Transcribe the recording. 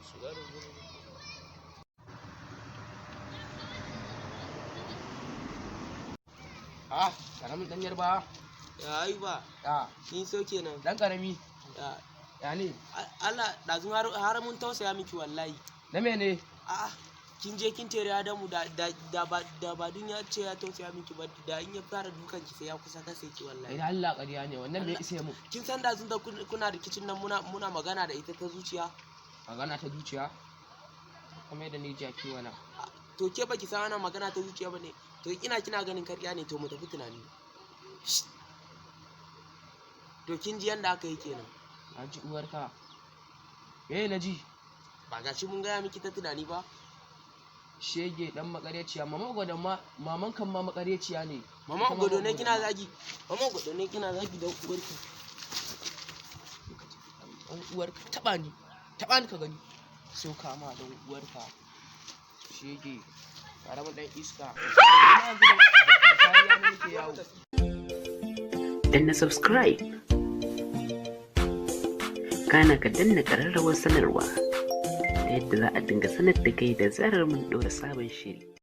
Shiga da gudu. Ah, karamin dan yarba. Ya Ayuba, Ya, kin so kenan. dan karami. Ya, Ya ne? Allah ɗazu har mun tausaya miki wallahi. Na mene? A'a, kin je kin tere Adamu da ba dun ya ce ya tausaya miki ba, da in ya fara dukan ki sai ya kusa kase ki wallahi. Idan Allah ƙarya ne, wannan me isa mu? Kin san ɗazun da kuna rikicin nan muna magana da ita ta zuciya. Magana ta zuciya. Kamar yadda ni jaki wana. To ke baki san ana magana ta zuciya bane. To kina ganin karya ne, to mu tafi tunani. To kin ji yanda aka yi kenan. Na ji uwarka. Me na ji? Ba gashi mun gaya miki ta tunani ba. Shege dan makareciya, mama gwada ma maman kan ma makareciya ne. Mama Ita ma Godo ne Godo kina ma. zagi. Mama Godo ne kina zagi dan uwarki. Dan uwarka taba ni. Taba ni ka gani. So kama dan uwarka. Shege. Karamin dan iska. Ina yanzu da kariya ne nake yawo. Danna subscribe, kana ka danna ƙararrawar sanarwa ta yadda za a dinga sanar da kai da zarar mun ɗora sabon shiri.